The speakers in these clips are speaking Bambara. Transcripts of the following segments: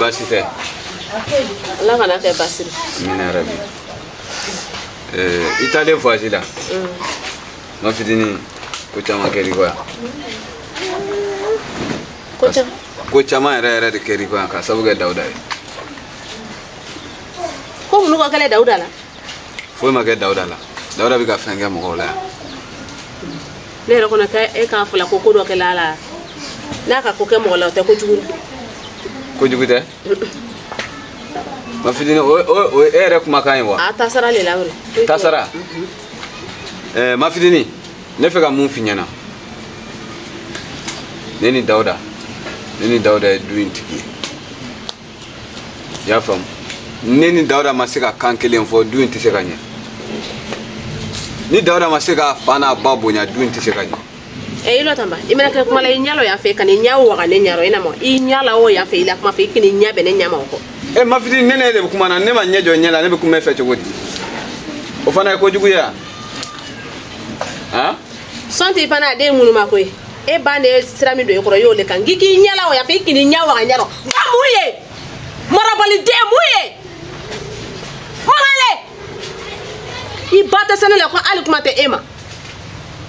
Baasi tɛ. Ala kana kɛ baasi ye. Amina yarabi. I taalen voyage la. Ma fitinin ko caman kɛr'i kɔ yan. Ko caman? Ko caman yɛrɛ yɛrɛ de kɛr'i kɔ yan k'a sababu kɛ Dawuda ye. Ko mun ka kɛlɛ Dawuda la? Foyi ma kɛ Dawuda la. Dawuda bɛ ka fɛn kɛ mɔgɔw la yan. Ne yɛrɛ kɔnɔ kɛ e k'a fɔ la ko ko dɔ kɛla a la. N'a ka ko kɛ mɔgɔ la o tɛ kojugu. Kojugu tɛ? Ma fitinin o e yɛrɛ kumakan ye wa? A tasara le la o de. Tasara? Ma fitinin ne fɛ ka mun f'i ɲɛna. Ne ni Dawuda ye du in tigi ye. I y'a faamu? Ne ni Dawuda ma se ka kan kelen fɔ du in tɛ se ka ɲɛ. Ni Dawuda ma se ka fa n'a ba bonya du in tɛ se ka ɲɛ. Eh ilo tamba i mana kɛ kuma la i ɲɛ lɔ yan fɛ ka n'i ɲɛ waga ne ɲɛ rɔ i na mɔ i ɲɛ la o yan fɛ i la kuma fɛ i k'i ɲɛ bɛn ne ɲɛ ma o kɔ. Ma fitinin ne de bɛ kuma na ne ma ɲɛ jɔ ɲɛ la ne bɛ kuma e fɛ cogo di? O fana ye kojugu ye wa? Han? Sɔn t'i fana a den minnu ma koyi e ba de ye sira min don i kɔrɔ i y'o de kan k'i k'i ɲɛ la o yan fɛ i k'i ɲɛ waga ɲɛ rɔ ba mun ye marabaliden mun ye marale i ba tɛ se ne la ko hali kuma tɛ e ma.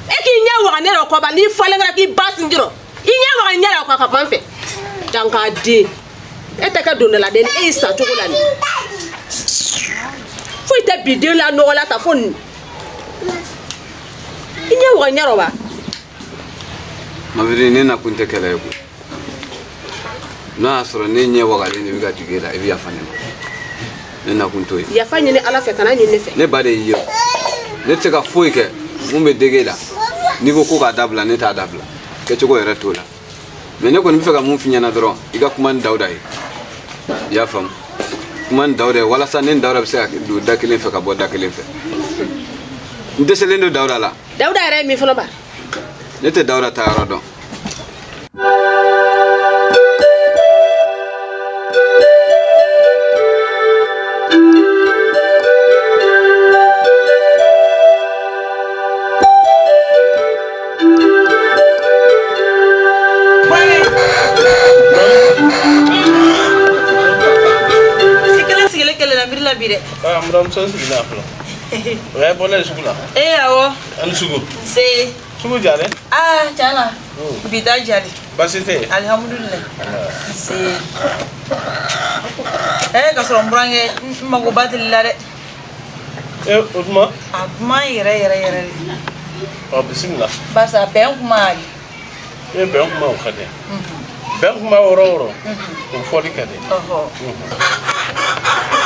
E k'i ɲɛ waga ne rɔ kɔba n'i falen kɛra k'i ba sinji rɔ i ɲɛ waga ɲɛ la ka kuma n fɛ dankaden e tɛ kɛ dondaladen e y'i sa cogo la nin foyi tɛ bi den la nɔgɔ la ta fo nin i ɲɛ waga ɲɛ rɔ wa. Ma fitinin ne nakun tɛ kɛlɛ ye koyi n'a y'a sɔrɔ ne ɲɛ wagalen de bɛ ka jigin e la i bɛ yafa ne ma ne nakun t'o ye. Yafa ɲini Ala fɛ kana ɲini ne fɛ. Ne ba de y'i ye o ne tɛ se ka foyi kɛ mun bɛ dege e la. N'i ko ko k'a dabila ne t'a dabila kɛcogo yɛrɛ t'o la mɛ ne kɔni bɛ fɛ ka mun f'i ɲɛna dɔrɔn i ka kuma ni Dawuda ye i y'a faamu kuma ni Dawuda ye walasa ne ni Dawuda bɛ se ka don da kelen fɛ ka bɔ da kelen fɛ n dɛsɛlen don Dawuda la. Dawuda yɛrɛ ye min fɔlɔ ba? Ne tɛ Dawuda ta yɔrɔ dɔn. Ah, muramuso sigilen fɔlɔ. O y'a bɔlen sugu la. Ee awɔ. An ni sugu. Nse. Sugu jalen? Ah, tiɲɛ na. Bi ta jalen. Baasi tɛ yen? Alihamudulilayi. Nse. Ka sɔrɔ n burankɛ n magoba tɛ la dɛ. Ee o tuma? A kuma yɛrɛ yɛrɛ yɛrɛ de. Ɔ bisimila. Barisa bɛn kuma. Ee bɛn kuma o ka di. Bɛn kuma yɔrɔ o yɔrɔ. O fɔli ka di. Ɔhɔ.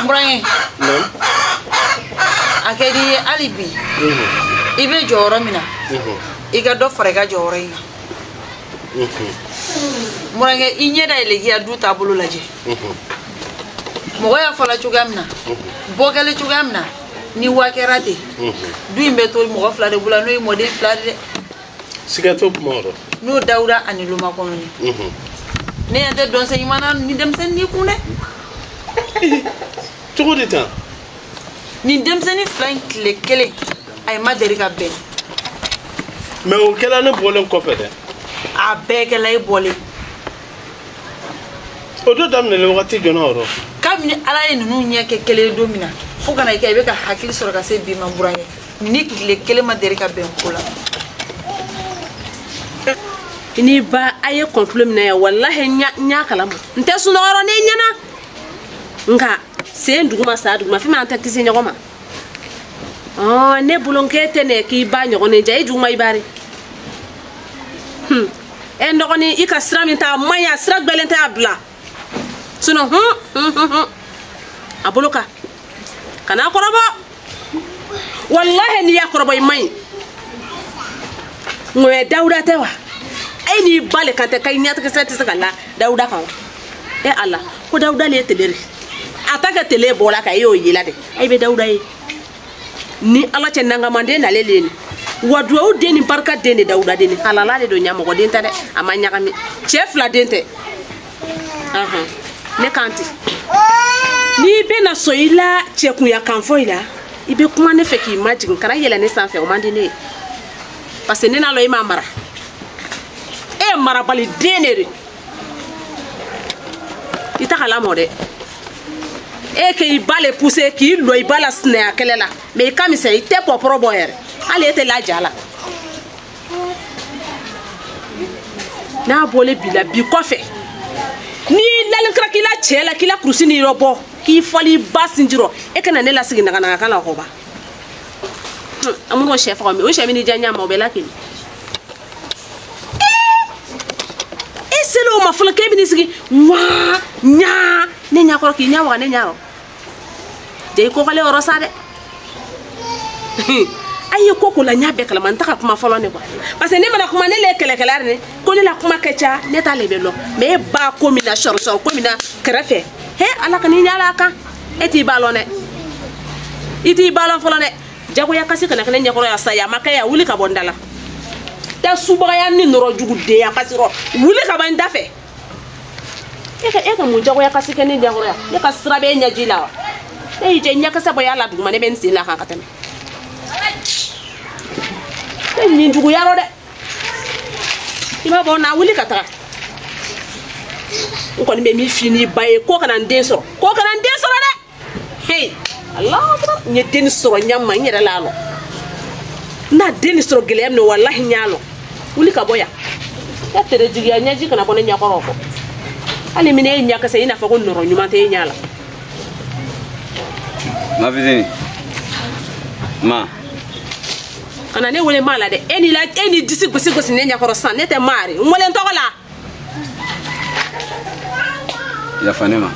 N burankɛ. A ka di i ye hali bi. I bɛ jɔyɔrɔ min na. I ka dɔ fara i ka jɔyɔrɔ in kan. N burankɛ i ɲɛ dayɛlɛ k'i ka du taabolo lajɛ. Mɔgɔ y'a fɔ la cogoya min na. Bɔ kɛlen cogoya min na. Ni wa kɛra ten. Du in bɛ to mɔgɔ fila de bolo n'o ye mɔden fila de dɛ. Siga t'o kuma rɔ. N'o Dawuda ani Lomakɔnɔni. Ne ɲɛ tɛ dɔnsen ɲuman na ni denmisɛnnin kun dɛ. Cogo di tan? Nin denmisɛnnin fila in tile kelen a ye ma deli ka bɛn. Mɛ o kɛla ne bɔlen kɔfɛ dɛ. A bɛɛ kɛla e bɔlen. O don daminɛlen wagati jɔna o rɔ? Kabini Ala ye ninnu ɲɛ kɛ kelen ye don min na fo ka na i kɛ i bɛ ka hakili sɔrɔ ka se bi ma n burankɛ ni tile kelen ma deli ka bɛn ko la. I ni ba a ye complot min na yan walahi n y'a kalama n tɛ sunɔgɔ ne ɲɛna nka sen duguma sa duguma fɛn min an tɛ kisi ɲɔgɔn ma. Ne bolo k'e tɛ ne k'i ba ɲɔgɔn ne ja i duguma i ba de. E dɔgɔnin i ka sira min ta a man ɲi a sira gbɛlɛn tɛ a bila sinon a bolo kan kana kɔrɔbɔ walahi n'i y'a kɔrɔbɔ i man ɲi. Ŋɔyɛ Dawuda tɛ wa? E n'i ba le kan tɛ k'i ɲɛtigɛsɛ tɛ se ka la Dawuda kan e Ala ko Dawuda le ye tele a ta kɛ tele bɔla ka e y'o yela dɛ e bɛ Dawuda ye ni Ala cɛ nangamanden nalen le ni wa duwawu den ni barika den de Dawuda den ni halala de don ɲamɔgɔ den tɛ dɛ a ma ɲagami cɛ fila den tɛ ne kan tɛ n'i bɛna sɔn i la cɛkunya kan fɔ i la i bɛ kuma ne fɛ k'i majigin kana yɛlɛ ne sanfɛ o man di ne ye parce que ne n'a lɔn e m'a mara e ye marabali den de i ta ka lamɔ dɛ e k'i ba le poussé k'i lɔ i ba la sinaya kɛlɛ la mais i ka misɛn i tɛ pɔpɔrɔ bɔ yɛrɛ hali e tɛ laja la n'a bɔlen bi la bi kɔfɛ n'i lalen kɛra k'i la cɛ la k'i la kurusi n'i yɔrɔ bɔ k'i fɔli ba sinji rɔ e kana ne lasigi naganaga kan la kɔba an b'o sɛ faga o sɛ min ni diya ɲa ma o bɛ lakili e selen o ma fɔlɔ k'e bɛ n'i sigi ŋaa ɲaa ne ɲa kɔrɔ k'i ɲa waga ne ɲa rɔ ja i kɔkɔlen yɔrɔ sa dɛ a ye ko ko la n y'a bɛɛ kalama n tɛ ka kuma fɔlɔ ne kuwa parce que ne mana kuma ne le ye kɛlɛkɛla de ko ne la kuma ka ca ne t'ale bɛ lɔ mais e ba ko min na sɔrɔ sɔrɔ ko min na kɛrɛfɛ he Ala ka n'i ɲɛ a kan e t'i ba lɔn dɛ i t'i ba lɔn fɔlɔ dɛ jagoya kasi kana kɛ ne ɲɛkɔrɔ yan sa yan ma kɛ yan wuli ka bɔ n da la tɛ subagaya ni nɔrɔ jugu denya kasi rɔ wuli ka bɔ n da fɛ e ka mun jagoya kasi kɛ ne ɲɛkɔrɔ yan ne ka sira bɛ e ɲɛji la wa ne y'i jɛ ɲɛkisɛ bɔ y'a la duguma ne bɛ n sen la kan ka tɛmɛ e nin juguya rɔ dɛ i b'a bɔ na wuli ka taga n kɔni bɛ min f'i n'i ba ye ko kana n den sɔrɔ ko kana n den sɔrɔ dɛ hey Alahu akbar n ye den sɔrɔ ɲɛ ma n yɛrɛ la lɔ n n'a den sɔrɔ gɛlɛya min na walahi n y'a lɔ wuli ka bɔ yan e tere jigiya ɲɛji kana bɔ ne ɲɛkɔrɔ kɔ hali min e ɲɛ kisɛ i n'a fɔ ko nɔrɔ ɲuman tɛ e ɲɛ la. Ma fitini ma kana ne wele maa la dɛ e ni la e ni disi gosi gosi ne ɲɛkɔrɔ sisan ne tɛ maa ye n wele n tɔgɔ la. Yafa ne ma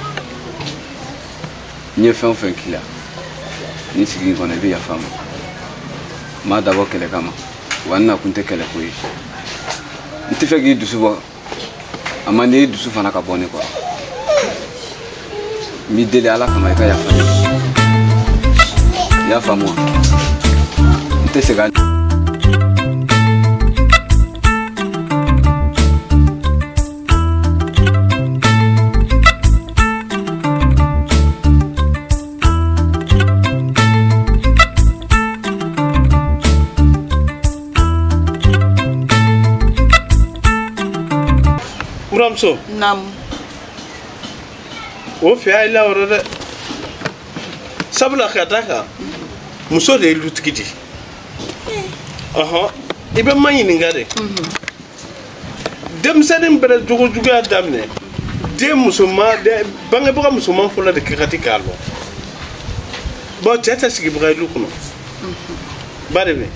n ye fɛn o fɛn k'i la ni sigi in kɔnɔ i bɛ yafa n ma n m'a dabɔ kɛlɛ kama wa n nakun tɛ kɛlɛko ye n tɛ fɛ k'i dusu bɔ a man di i dusu fana ka bɔ ne kɔrɔ n b'i deli Ala kama i ka yafa ne ma i y'a faamu wa n tɛ segin a. Buramuso. Naamu. O fɛ a la yɔrɔ dɛ. Sabula ka d'a kan muso de ye lutigi di. Ɔhɔn i bɛ ma ɲininka de. Denmisɛnnin bɛrɛ jogojuguya daminɛ den musoman bangebaga musoman fɔlɔ de kɛ ka di k'a lɔn. Bon cɛ tɛ sigibaga ye du kɔnɔ. Ba de bɛ.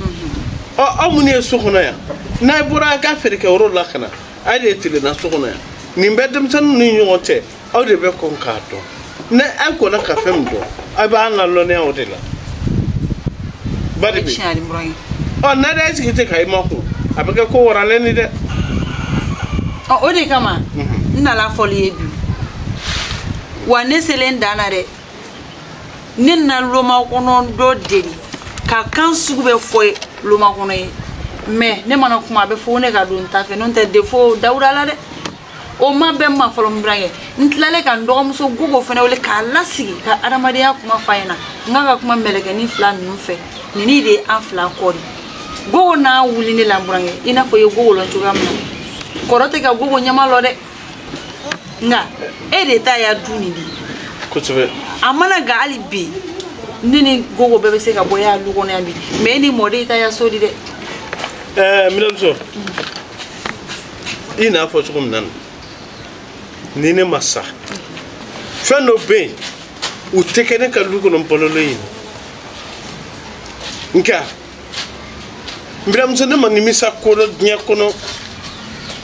Ɔ aw minnu ye so kɔnɔ yan n'a bɔra a ka feerekɛyɔrɔ la ka na. Aw de ye tilenna so kɔnɔ yan nin bɛɛ denmisɛnninw ni ɲɔgɔn cɛ aw de bɛ kɔn k'a dɔn ni aw kɔnna ka fɛn min dɔn aw b'an lalɔnniya o de la ba de bɛ ɔ n'a de y'a sigi ten ka i makun a bɛ kɛ ko waralen ni dɛ. Ɔ o de kama n nana fɔli ye bi wa ne selen dan na dɛ ne nana lomakɔnɔ dɔ deli ka kan sugu bɛɛ fɔ ye lomakɔnɔ ye. Mais ne mana kuma a bɛ fɔ ne ka don n ta fɛ n'o tɛ defo Dawuda la dɛ o ma bɛn n ma fɔlɔ n burankɛ n tilalen ka n dɔgɔmuso Gogo fana wele k'a lasigi ka adamadenya kuma f'a ɲɛna n k'a ka kuma mɛlɛkɛnin fila ninnu fɛ ninnu de ye an fila kɔ de Gogo n'a wuli ne la n burankɛ i n'a fɔ i ye Gogo lɔn cogoya min na kɔrɔ tɛ ka Gogo ɲɛma lɔ dɛ nka e de ta y'a du nin de kosɛbɛ a mana gan hali bi ne ni Gogo bɛɛ bɛ se ka bɔ y'a lu kɔnɔ yan bi mais e ni mɔden ta y'a so di dɛ. Buramuso i n'a fɔ cogo min na ni ne ma sa fɛn dɔ bɛ yen u tɛ kɛ ne ka du kɔnɔ balolen ye nka buramuso ne ma nimisa ko dɔ diɲɛ kɔnɔ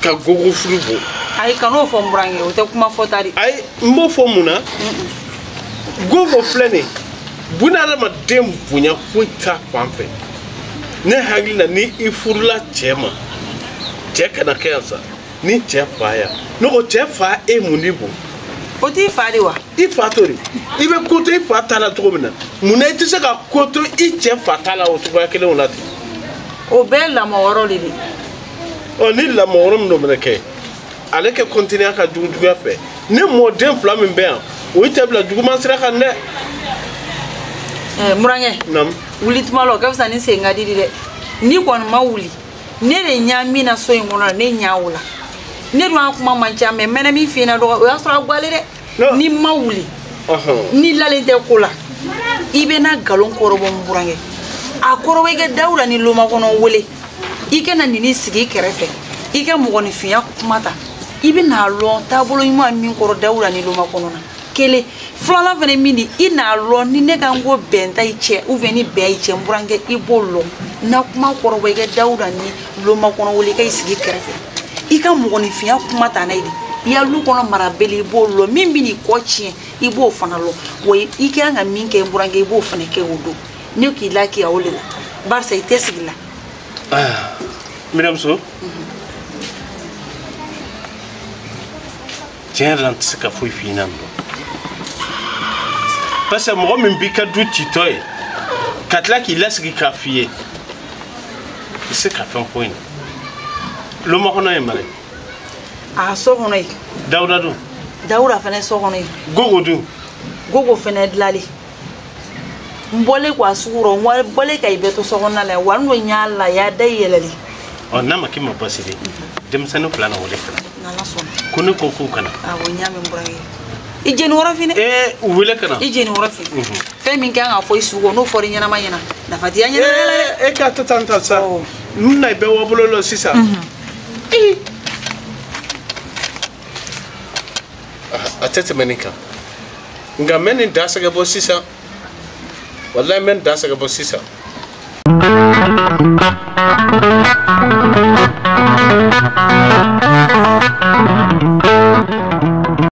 ka Gogo furu bɔ. Ayi kan'o fɔ n burankɛ o tɛ kuma fɔta de. Ayi n b'o fɔ mun na Gogo filɛ nin ye bunahadamaden bonya foyi t'a fan fɛ. Ne hakili la ni i furula cɛ ma Cɛ kana kɛ yan sa ni cɛ fa yan ne ko cɛ fa e mun de bon o t'i fa de wa i fa to de i bɛ ko to i fa ta la cogo min na mun na i tɛ se ka ko to i cɛ fa ta la o cogoya kelenw la ten o bɛɛ lamɔ yɔrɔ de ɔ ni lamɔ yɔrɔ min dɔ bɛna kɛ ale kɛ continuer a ka jugujuguya fɛ ne mɔden fila min bɛ yan o tɛ bila juguman sira kan dɛ. Murankɛ naamu wuli tuma la o ka fisa ni sen ka di dɛ n'i kɔni ma wuli ne de ɲa min na so in kɔnɔ ne ɲa o la ne dun a kuma man ca mɛ n mɛnɛ min f'i ɲɛna dɔgɔ o y'a sɔrɔ a gwalen dɛ n'i ma wuli n'i lalen tɛ ko la i bɛ na nkalon kɔrɔbɔ n burankɛ a kɔrɔbɔ i ka Dawuda ni Lomakɔnɔ wele i ka na nin sigi i kɛrɛfɛ i ka mɔgɔninfinya kuma ta i bɛ n'a lɔn taabolo ɲuman min kɔrɔ Dawuda ni Lomakɔnɔ na kelen filanan fana min di i n'a lɔn ni ne ka n ko bɛn ta i cɛ ou bien ni bɛn i cɛ n burankɛ i b'o lɔn na kuma kɔrɔbɔ i ka Dawuda ni Lomakɔnɔ wele i ka i sigi kɛrɛfɛ i ka mɔgɔninfinya kuma ta n'a ye de i ya lu kɔnɔ marabele i b'o lɔn min bɛ n'i kɔ tiɲɛ i b'o fana lɔn wa i kan ka min kɛ n burankɛ i b'o fana kɛ o don ne k'i lakiya o de la barisa i tɛ sigi la. Miramuso tiɲɛ yɛrɛ la n tɛ se ka foyi f'i ɲɛna nin dɔn parce que mɔgɔ min b'i ka du citɔ ye ka tila k'i lasigi k'a f'i ye i tɛ se ka fɛn fɔ ɲɛna Lomakɔnɔ ye mara ye. A so kɔnɔ yen. Dawuda dun. Dawuda fana so kɔnɔ yen. Gogo dun. Gogo fana dilalen n bɔlen kɔ a sugu rɔ n bɔlen ka i bɛɛ to so kɔnɔna la wa n dun y'a la ya da yɛlɛlen. Ɔ n'a ma k'i ma baasi de denmisɛnnin fila na wele ka na. N'Ala sɔnna. Ko ne ko k'u kana. Awɔ n y'a mɛn n burankɛ. I jeni wɔrɔ fin dɛ. Ee u wele ka na. I jeni wɔrɔ fin. Fɛn min kan ka fɔ i su kɔ n'o fɔra i ɲɛnama ɲɛna nafa t'i ya ɲɛnamaya la dɛ. E k'a to tan tan sa. N na i bɛɛ wabolo la sisan. A tɛ tɛmɛ nin kan nka n bɛ nin da sɛgɛ bɔ sisan walayi n bɛ nin da sɛgɛ bɔ sisan.